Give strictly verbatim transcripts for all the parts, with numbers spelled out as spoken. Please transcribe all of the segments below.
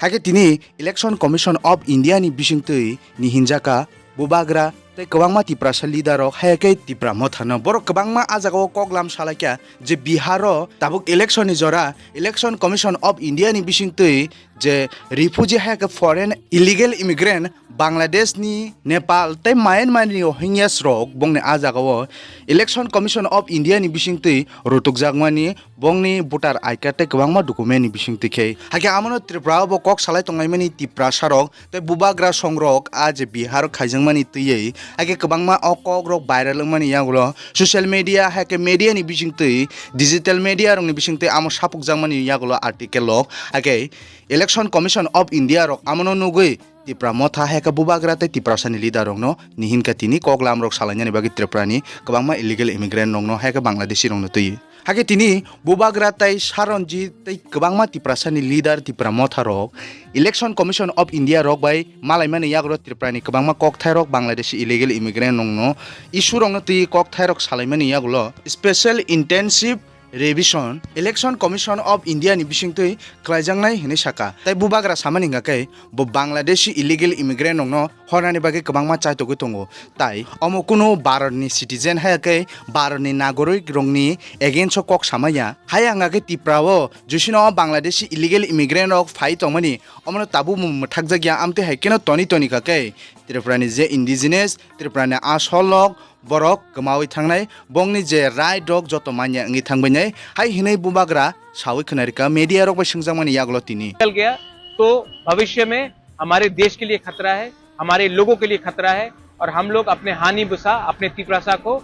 Hakhe tini Election Commission of India ni bisingtwi ni hinjaka bubagra tei kwbangma Tiprasa leader rok haya khe Tipra Motha no borok kwbangma ah jagao kok lam salaikha je Bihar o tabuk election ni jora Election Commission of India ni bisingtwi je refugee haya khe foreign illegal immigrant Bangladesh ni, Nepal tei Myanmar ni Rohingyas rok bongni ah jagao Election Commission of India ni bisingtwi rutukjakmani, bongni voter I card tei kwbangma document ni bisingtwi khe. Hakhe amono Tripura o bo kok salai tonglaimani Tiprasa rok tei bubagra songrok ah je Bihar o khaijakmani twiwi. Hakhe kwbangma o kok rok viral wngmani yagulo social media, hakhe media ni bisingtwi, digital media rokni bisingtwi amo sapukjakmani yagulo article rok. Hakhe Election Commission of India rok amono nugwi Tipra Motha heka bubagra tei Tiprasani leader rokno nihinka tini kok lam rok salainani bagwi Tripurani kwbangma illegal immigrant rokno heka Bangladeshi rokno twi. Hake tini bubagra tei Saronjit tei kwbangma Tiprasani leader Tipra Motha rok Election Commission of India rok bai malaimani yagulo Tripurani kwbangma kokthai rok Bangladeshi illegal immigrant rokno issue rokno twi kokthai rok salaimani yagulo Special Intensive Revision Election Commission of India ni bisingtwi khlaijaknai hinwi saka. Tei bubagra samani hwnkha khe bo Bangladeshi illegal immigrant rokno hornani bagwi kwbangma chaitogwi tongo. Tai omo kunu Bharat ni citizen haya khe Bharat ni nagorik rokni against o kok samaya. Haya hwnkha khe Tipra o jusino Bangladeshi illegal immigrant rok phai tongmani omono tabuk mwthakjakya amtwi hai kheno toni toni kha khe Tripura ni je indigenous Tripura ni asol rok borok kwmawi thangnai, bongni je right rok joto manya wngwi thangbainai, hai hinwi bubagra sawi khwnarikha media rok bai swngjakmani yagulo tini. निकल गया तो भविष्य में हमारे देश के लिए खतरा है, हमारे लोगों के लिए खतरा है और हम लोग अपने हानि बुसा, अपने तिपरासा को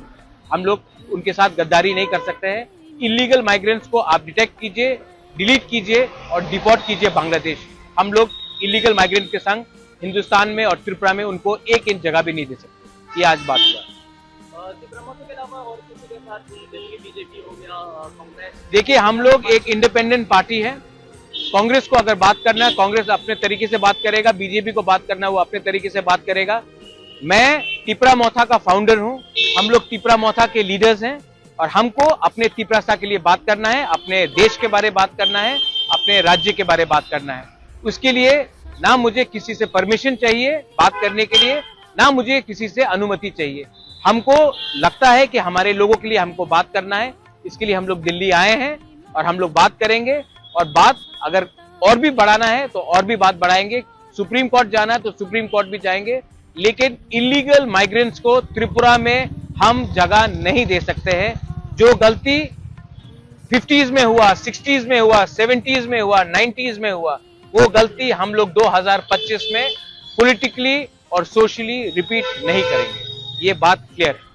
हम लोग उनके साथ गद्दारी नहीं कर सकते हैं। इलीगल माइग्रेंट्स को आप डिटेक्ट कीजिए, डिलीट कीजिए और डिपोर्ट कीजिए बांग्लादेश। हम लोग इलीगल माइग्रेंट के संग हिंदुस्तान में और त्रिपुरा में उनको एक इंच जगह भी नहीं दे सकते। ये आज बात हुआ। अ, त्रिपुरा मोर्चा के अलावा और किसी के साथ भी दिल्ली बीजेपी हो गया, अ, कांग्रेस? देखिए, हम लोग एक इंडिपेंडेंट पार्टी है। कांग्रेस को अगर बात करना है, कांग्रेस अपने तरीके से बात करेगा, बीजेपी को बात करना है, वो अपने तरीके से बात करेगा। मैं तिपरा मोथा का फाउंडर हूँ, हम लोग तिपरा मोथा के लीडर्स हैं और हमको अपने तिपरासा के लिए बात करना है, अपने देश के बारे बात करना है, अपने राज्य के बारे बात करना है। उसके लिए ना मुझे किसी से परमिशन चाहिए बात करने के लिए, ना मुझे किसी से अनुमति चाहिए। हमको लगता है कि हमारे लोगों के लिए हमको बात करना है, इसके लिए हम लोग दिल्ली आए हैं और हम लोग बात करेंगे और बात अगर और भी बढ़ाना है तो और भी बात बढ़ाएंगे। सुप्रीम कोर्ट जाना है तो सुप्रीम कोर्ट भी जाएंगे, लेकिन इलीगल माइग्रेंट्स को त्रिपुरा में हम जगह नहीं दे सकते हैं। जो गलती फिफ्टीज में हुआ, सिक्सटीज में हुआ, सेवेंटीज में हुआ, नाइंटीज में हुआ, वो गलती हम लोग दो हज़ार पच्चीस में पॉलिटिकली और सोशली रिपीट नहीं करेंगे। ये बात क्लियर है।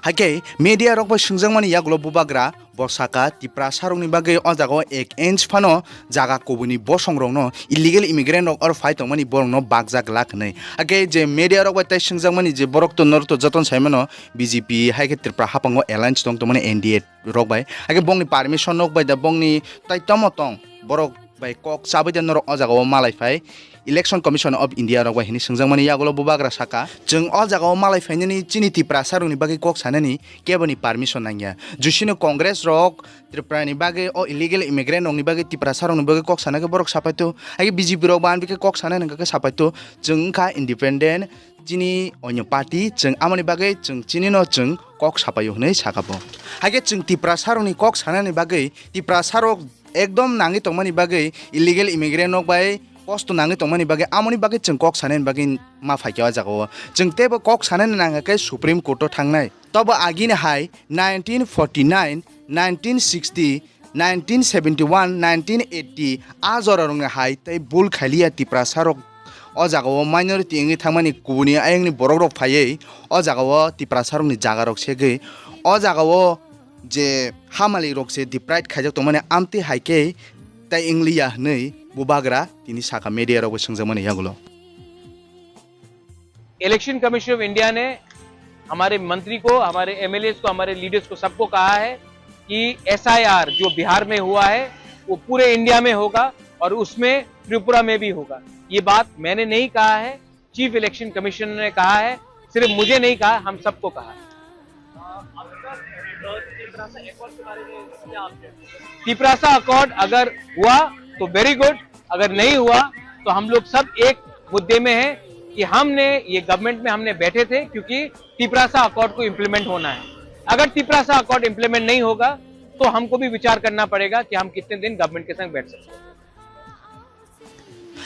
Hakhe media rok bai swngjakmani yagulo bubagra bo saka Tiprasa rokni bagwi o jagao ek inch phano jaga kubuni bosong rokno illegal immigrant rok oro phai tongmani borokno bakjak glak hinwi. Hakhe je media rok bai tei swngjakmani je borok to norok to jotono saimano B J P hai khe Tripura haphango alliance tong tongmani N D A rok bai. Hakhe bongni permission rok bai da bongni tai tamo tong borok bai kok chabai da norok o jagao malai phai. Election Commission of India rok bai hinwi swngjakmani yagulo bubagra saka, "Chwng o jagao malai phainani chini Tiprasa rokni bagwi kok sanani keboni permission nangya. Jusino Congress rok Tripura ni bagwi o illegal immigrant rokni bagwi Tiprasa rokni bagwi kok sana khe borok sapaito, hai khe B J P rok bo ani khe kok sana hwnkha khe sapaito. Chwng wngkha independent, chini onyo party, chwng amoni bagwi chwng chinino chwng kok sapaio," hwnwi saka bo. Hai khe chwng Tiprasa rokni kok sanani bagwi Tiprasa rok ekdom nangwi tongmani bagwi illegal immigrant rok bai kosto nangwi tongmani bagwi, amoni bagwi chwng kok sanani bagwi ma phaikha o jagao. Chwng teibo kok sanani nangkha khe Supreme Court o thangnai. Tobo agini hai nineteen forty-nine, nineteen sixty, nineteen seventy-one, nineteen eighty a jora rokni hai tei bul khailiya Tiprasa rok o jagao minority wngwi thangmani kubuni ayangni borok rok phaiwi o jagao Tiprasa rokni jaga rok segwi o jagao je hamali rok se deprive khaijak tongmani amtwi hai khe tai wngliya hwnwi bubagra tini saka media rok bai swngjakmani yagulo. Election commission of India ने हमारे मंत्री को, हमारे एमएलए को, हमारे लीडर्स को, सबको कहा है कि एसआईआर जो बिहार में हुआ है वो पूरे इंडिया में होगा और उसमें त्रिपुरा में भी होगा। ये बात मैंने नहीं कहा है, चीफ इलेक्शन कमिश्नर ने कहा है, सिर्फ मुझे नहीं कहा, हम सबको कहा है। तिपरासा अकॉर्ड अगर हुआ तो वेरी गुड, अगर नहीं हुआ तो हम लोग सब एक मुद्दे में हैं कि हमने ये गवर्नमेंट में हमने बैठे थे क्योंकि तिपरासा अकॉर्ड को इम्प्लीमेंट होना है। अगर तिपरासा अकॉर्ड इम्प्लीमेंट नहीं होगा तो हमको भी विचार करना पड़ेगा कि हम कितने दिन गवर्नमेंट के संग बैठ सकते हैं।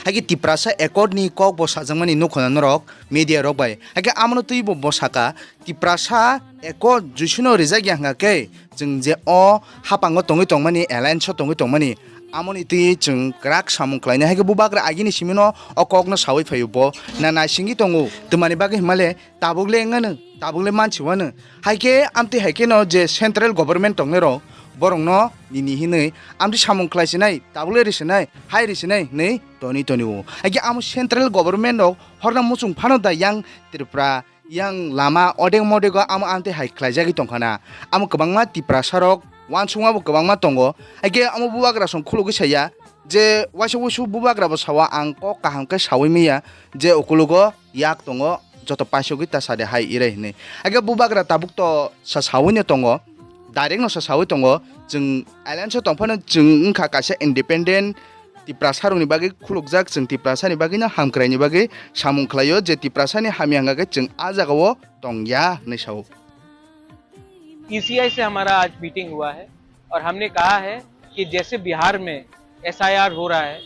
Haike Tiprasa Accord ni kok bo sajakmani nukho na norok media rok bai. Haike amono twi bo bwsaka Tiprasa Accord juisuno rijak ya hwnkha khe chwng je o hapango tongwi tongmani, alliance o tongwi tongmani, amoni twi chwng kwrak samung khlainai. Haike bubagra agini simino o kokno sawi phaio bo na naisingwi tongo twmani bagwi hwnmale tabukle wngano, tabukle mansi wano. Haike amtwi haikhe no je central government tongnai rok borokno nini hinwi amtwi samung khlai sinai, tabukle ri sinai, hai ri sinai hinwi toni toni o. Haike amo central government rok horna muchung phano da yang Tripura yang lama odek modego amo amtwi hai khlaijagwi tongkhana. Amo kwbangma Tiprasa rok uansukma bo kwbangma tongo. Haike amo bubagra song khulugwi saya je waisa wuisu bubagra bo sawa ang kok kaham khe sawi maya je ukulugo yak tongo joto paisogwi ta sade hai irai hinwi. Haike bubagra tabuk to sa sawi no tongo, direct no sa sawi tongo, chwng alliance o tongphano chwng wngkha kaisa independent Tiprasa rokni bagwi khulukjak, chwng Tiprasa ni bagwi no hamkrai ni bagwi samung khlaio je Tiprasa ni hamya hwnkha khe chwng a jagao tongya hinwi sao. ECI से हमारा आज मीटिंग हुआ है और हमने कहा है कि जैसे बिहार में एसआईआर हो रहा है,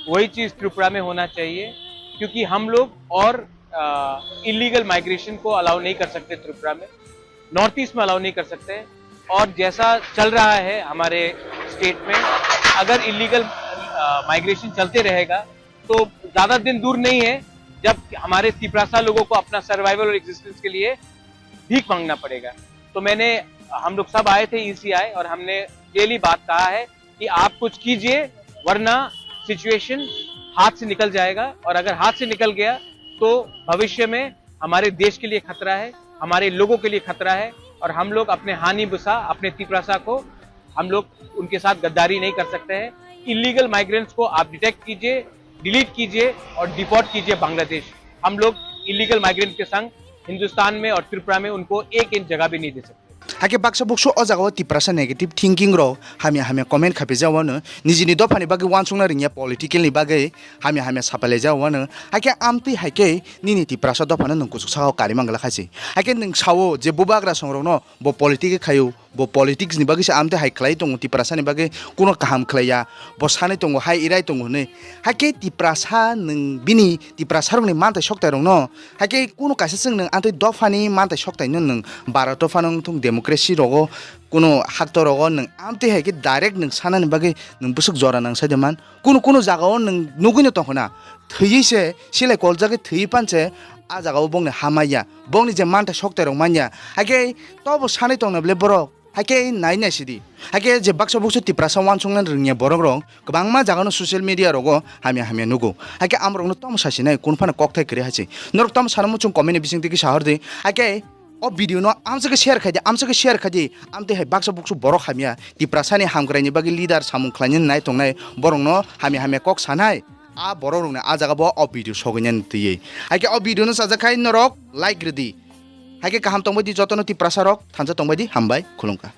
वही चीज़ त्रिपुरा में होना चाहिए, क्योंकि हम लोग और इलीगल माइग्रेशन को अलाउ नहीं कर सकते त्रिपुरा में, नॉर्थ ईस्ट में अलाउ नहीं कर सकते। और जैसा चल रहा है हमारे स्टेट में, अगर इलीगल माइग्रेशन चलते रहेगा तो ज़्यादा दिन दूर नहीं है जब हमारे तिपरासा लोगों को अपना सर्वाइवल और एग्जिस्टेंस के लिए भीख मांगना पड़ेगा। तो मैंने, हम लोग सब आए थे ईसीआई और हमने क्लियरली बात कहा है कि आप कुछ कीजिए, वरना सिचुएशन हाथ से निकल जाएगा, और अगर हाथ से निकल गया तो भविष्य में हमारे देश के लिए खतरा है, हमारे लोगों के लिए खतरा है, और हम लोग अपने हानी बुसा, अपने तिपरासा को, हम लोग उनके साथ गद्दारी नहीं कर सकते हैं। इलीगल माइग्रेंट्स को आप डिटेक्ट कीजिए, डिलीट कीजिए और डिपोर्ट कीजिए बांग्लादेश। हम लोग इलीगल माइग्रेंट के संग हिंदुस्तान में और त्रिपुरा में उनको एक इंच जगह भी नहीं दे सकते। Haike baksa buksu o jagao Tiprasa negative thinking rok hamya hamya comment khaipijak wano, nijini dophani bagwi uansukna ringya, political ni bagwi hamya hamya sapalaijak wano. Haike amtwi haike nini Tiprasa dophano nwng kuchuk sakao kari manglak haise. Haike nwng sao je bubagra songrokno bo politic khaio, bo politics ni bagwi se amtwi hai khlai tongo, Tiprasa ni bagwi kuno kaham khlaiya, bo sanwi tongo, hai irai tongo hinwi. Haike Tiprasa nwng bini Tiprasa rokni mantai soktai rokno haike kuno kaisa chwng nwng amtwi dophani mantai soktai no nwng Bharat dophano wngthung democracy rogo kuno hakto rogo nwng amtwi haike direct nwng sanani bagwi nwng bwswk jora nang sai de man. Kuno kuno jagao nwng nugwi no tongkha na, thwiwi se silai koljagwi thwiwi pan se a jagao bongni ha manya, bongni je mantai soktai rok manya. Haike tobo sanwi tongna bele borok haike nai nai sidi. Haike je baksa buksu Tiprasa uansukna rwngya borok rok kwbangma jagano social media rogo hamya hamya nugo. Haike amrokno tomo sasinai kun phano kokthai kwrwi haise. Norok tomo sana muchung comment ni bising tiki sahor di. Haike o video no amsa khe share khai di, amsa khe share khai di. Amtwi hai baksa buksu borok hamya Tiprasa ni hamkrai ni bagwi leader samung khlainani nai tongnai borok no hamya hamya kok sanai. A borok rok ni a jaga bo o video sogwi nani twiwi. Haike o video no sajak khai norok like rwdi. Haike kaham tongbai di jotono Tiprasa rok, thansa tongbai di, hambai, khulumkha.